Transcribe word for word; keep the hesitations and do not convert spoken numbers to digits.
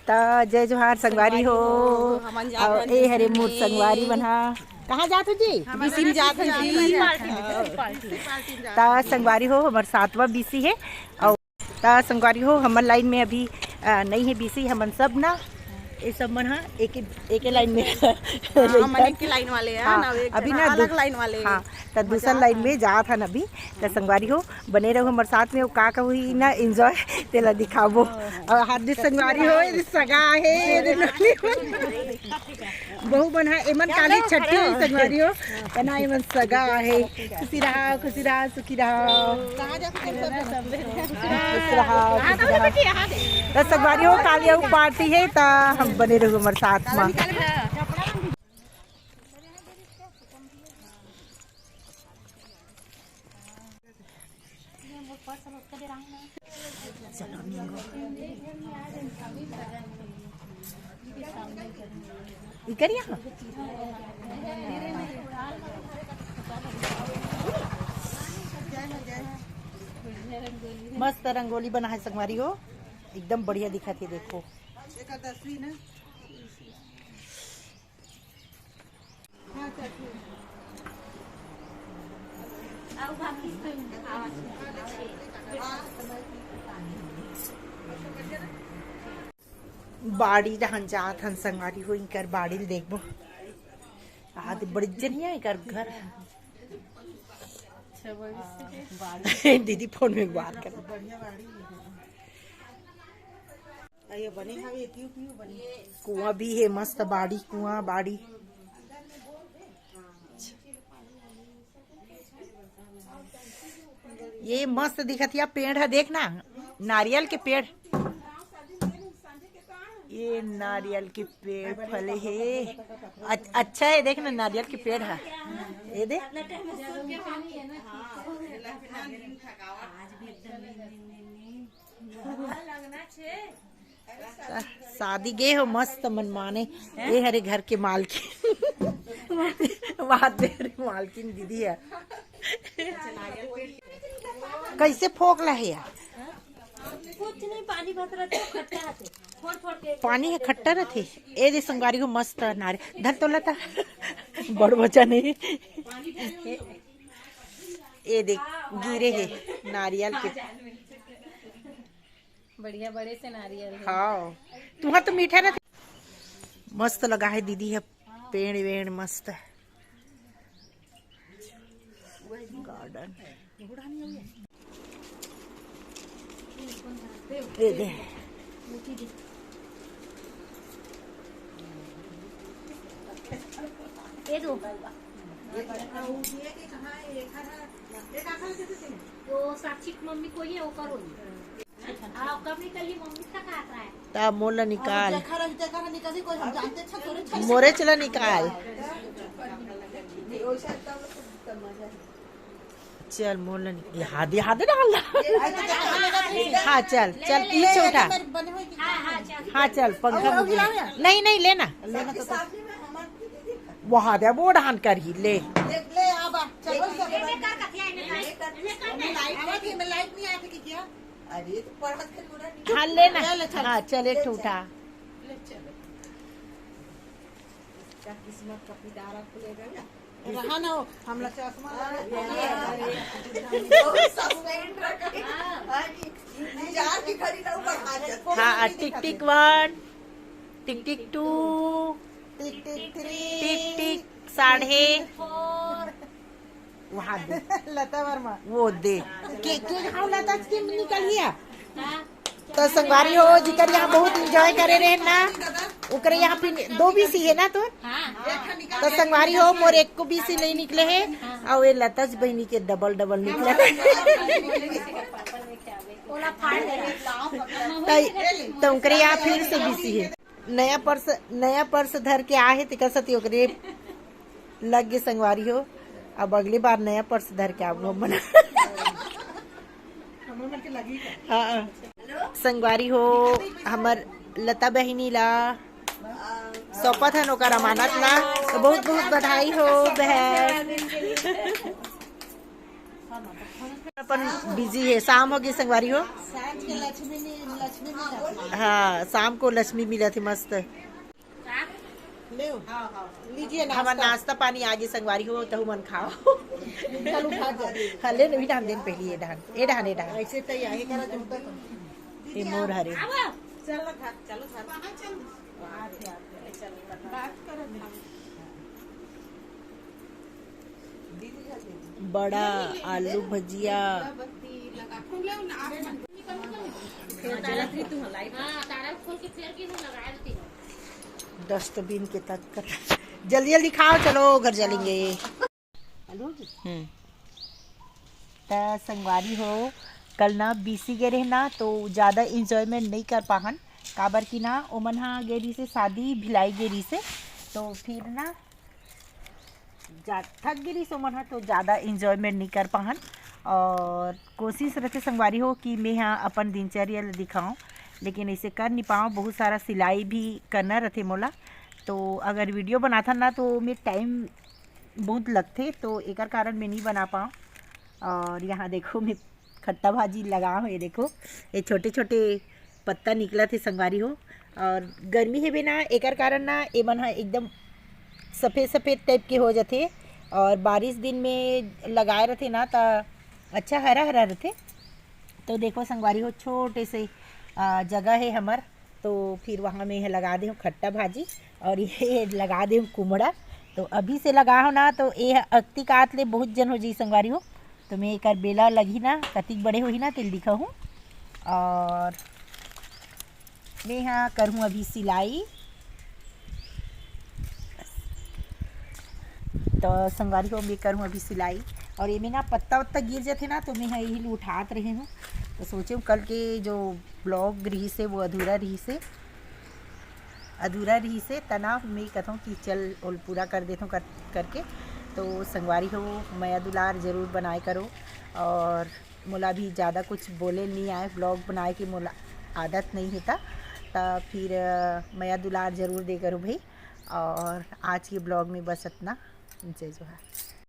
त जय जोहार संगवारी हो। हमन जात अउ हन ए हरे मोर बीसी। संगवारी मन हा। कहाँ जात हो जी? बीसी में जात हन जी। त संगवारी हो, हमर सातवां बीसी हे। अउ त संगवारी हो, हमर लाइन में अभी अ, नई हे बीसी, हमन सब ना, ये सब मन हा एक, एक लाइन में हाँ, हमन एक ही लाइन वाले हैं हाँ, ना, एक अभी जना ना अलग दू- लाइन वाले हाँ, हैं। त दूसर लाइन में जात हन अभी। त संगवारी हो, बने रहो हमर साथ में, अउ का का होही ना एंजॉय, तेला दिखाबो। अउ हाथ दे संगवारी हो, ये सगा हे, ये नोनी हो। बहू मन हा, एमन काली छट्ठी होही संगवारी हो, तना एमन सगा हे। खुशी रहा, खुशी रहा, सुखी रहा। खुशी रहा, खुशी रहा। त संगवारी हो, काली अउ पार्टी हे, त हम बने रहो हमर साथ में। इकरिया मस्त रंगोली बना हे संगवारी हो, एकदम बढ़िया दिखत हे। देखो, बाड़ी डहन जात हन संगवारी हो, इकर बाड़ी ल देखबो। आ, तो बड़ी जनिया इकर घर। दीदी फोन में बात कर। कुआं भी हे, मस्त बाड़ी, कुआं बाड़ी। ये मस्त दिखत हे पेड़ ह, देख ना, नारियल के पेड़। ये नारियल के पेड़ फले हे। अच-, अच्छा हे, देख ना, नारियल के पेड़ ह। ये दे। शादी गे हो मस्त मनमाने। ए हरे घर के मालकिन। बात दे रे मालकिन दीदी हे। कैसे फोकला हे यार? कुछ नहीं, पानी भरत रहते, खट्टा रहते। फोड़ फोड़ के पानी हे, खट्टा रहते। ए दे संगवारी हो मस्त नारे धर तोला ता। बड़ बच्चा नहीं। ए देख, गिरे हे नारियल के। बढ़िया बड़े से नारियल हे। हाँ, तुहा तो मीठा रहते। मस्त लगा हे दीदी हे पेड़ वेड़ मस्त। गार्डन। ए दे। ये दो। वो साक्षी की मम्मी को ही है, वो करो। हाँ, कब निकली मम्मी का खाता है? ता मोला निकाल। देखा रही, देखा रही, निकली कोई, हम जानते अच्छा तोरे अच्छा। मोरे चला निकाल। चल मोला निकाल। हाथ दे, हाथ दे डाल। हाँ, चल, चल, पीछे उठा। हाँ, चल, पंखा में। नहीं, नहीं, लेना। वहाँ दे, वो डान कर ही ले। हाँ, लेना। हाँ, चल, एक ठो उठा। इसका किस्मत का पिटारा खुलेगा ना। रहा ना हो, हमला चश्मा लगा। हाँ, टिक टिक वन, टिक टिक टू, टिक टिक थ्री, टिक टिक साढ़े। वहाँ दे। लता वर्मा। वो दे। के, के घाव लता के निकल गया। त संगवारी हो, जिकर यहाँ बहुत एंजॉय करे रहे ना, ओकरे यहाँ फिर दो बीसी हे ना तोर। त संगवारी हो, मोर एको बीसी नहीं निकले हे, अउ ये लता जी बहिनी के डबल डबल निकले हे। त, त ओकरे यहाँ फिर से बीसी हे। नया पर्स, नया पर्स धर के आए हे, तेकर सेती ओकरे लग गे संगवारी हो। अब अगली बार नया पर्स धर के आबो हमन। हाँ, संगवारी हो, हमर लता बहिनी ला सौंपत हन ओकर अमानत ला, तो बहुत बहुत बधाई हो बहन। अपन बिजी हे, शाम हो गे संगवारी हो। हाँ, शाम को लक्ष्मी मिलत हे मस्त। हमर नाश्ता पानी आगे संगवारी हो, तहू मन खाओ। हले न, ए डहन दे न पहली, ए डहन, ए डहन, ए डहन। ये मोर हरे। बड़ा, आलू भजिया। डस्टबिन के तक जल्दी जल्दी खाओ, चलो घर चलेंगे। हम्म। त संगवारी हो, कल ना बीसी गे रहे ना, तो ज़्यादा इंजॉयमेंट नहीं कर पाहन, काबर कि ना ओमन हा गे रहिसे शादी, भिलाई गे रहिसे, तो फिर ना जा थक गे रहिसे ओमन हा, तो ज़्यादा इंजॉयमेंट नहीं कर पाहन। और कोशिश रहिथे संगवारी हो कि मैं हा अपन दिनचर्या ल दिखाऊं, लेकिन ऐसे कर नहीं पाऊं, बहुत सारा सिलाई भी करना रहिथे मोला। तो अगर वीडियो बनाथन ना, तो मैं टाइम बहुत लगथे, तो एकर कारण मैं नहीं बना पाऊं। और यहाँ देखो, मैं खट्टा भाजी लगा हूँ, ये देखो, ये छोटे छोटे पत्ता निकलत हे संगवारी हो। और गर्मी हे बे ना, एकर कारण ना एमन ह एकदम सफेद सफेद टाइप के हो जाथे। और बारिश दिन में लगाए रथे ना, त अच्छा हरा हरा रथे। तो देखो संगवारी हो, छोटे से, आ, जगह हे हमर, तो फिर वहाँ में लगा दे हूँ खट्टा भाजी और ये लगा दे हूँ कुमड़ा। तो अभी से लगा हो ना, तो ये अक्ति कात ले बहुत जन हो जी संगवारी हो। तो मैं एकर बेला लगी ना, कतिक बड़े होही ना, तेल दिखा हूँ। और मैं यहाँ करहूँ अभी सिलाई। तो संगवारी हो, मैं करहूँ अभी सिलाई। और ये में ना पत्ता वत्ता गिर जाथे ना, तो मैं यही उठात रहे हूँ। तो सोचे हूँ कल के जो ब्लॉग रहिसे, वो अधूरा रहिसे, अधूरा रहिसे, तना मैं कथों कि चल ओल पूरा कर देथों कर, करके। तो संगवारी हो, मया दुलार जरूर बनाए करो। और मोला भी ज़्यादा कुछ बोले नहीं आए, ब्लॉग बनाए के मोला आदत नहीं हे, त फिर अ, मया दुलार जरूर दे करो भाई। और आज के ब्लॉग में बस इतना। जय जोहार।